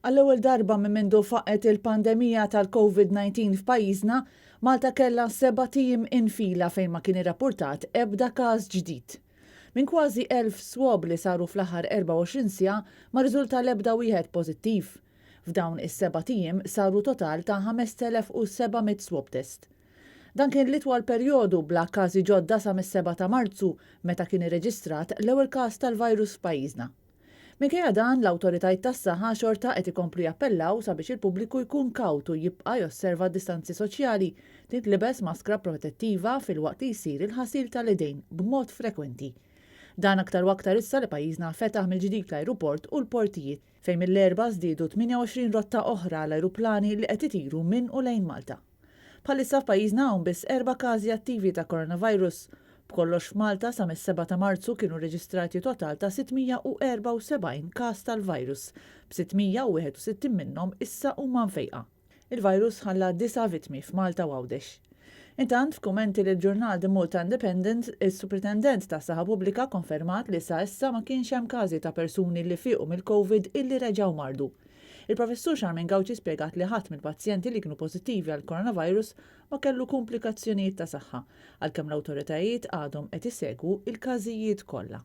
Għall-ewwel darba minn mindu faqqgħet il-pandemija tal-Covid-19 f'pajjiżna, Malta kellha sebat ijiem infila fejn ma kien irrappurtat ebda każ ġdid. Minn kważi 1,000 swab li saru fl-aħħar 24 siegħa ma rriżulta l-ebda wieħed pożittiv. F'dawn is-sebat ijiem saru total ta' 5,700 swab test. Dan kien l-itwal perjodu bla każi ġodda sa mis-7 ta' Marzu meta kien irreġistrat l-ewwel każ tal-virus f'pajjiżna. Minkejja dan, l-awtoritajiet tas-saħħa xorta qed ikomplu jappellaw sabiex il-pubbliku jkun kawt u jibqa' josserva d-distanzi soċjali, tintlibes maskra protettiva filwaqt li jsir il-ħasil tal-idejn b'mod frekwenti. Dan aktar u aktar issa li pajjiżna fetaħ mill-ġdid l-ajruport u l-portijiet, fejn mill-Erbgħa żdiedu 28 rotta oħra għal ajruplani li qed itiru minn u lejn Malta. Bħalissa f'pajjiżna hawn biss erba' każi attivi ta' coronavirus. B'kollox f'Malta sa mis-7 ta' Marzu kienu rreġistrati total ta' 674 każ tal-virus, b'661 minnhom issa huma mfejqa. Il-virus ħalla disa' vittmi f'Malta u Għawdex. Intant, f'kummenti lill-ġurnal The Malta Independent, is-Supretendent tas-Saħħa Pubblika konfermat li sa issa ma kienx hemm każi ta' persuni li fiequ mill-Covid illi reġgħu mardu. Il-Professur Charmaine Gauci spjegat li ħadd mill-pazjenti li kienu pożittivi għall-coronavirus ma kellu kumplikazzjonijiet ta' saħħa, għalkemm l-awtoritajiet għadhom qed isegwu l-każijiet kollha.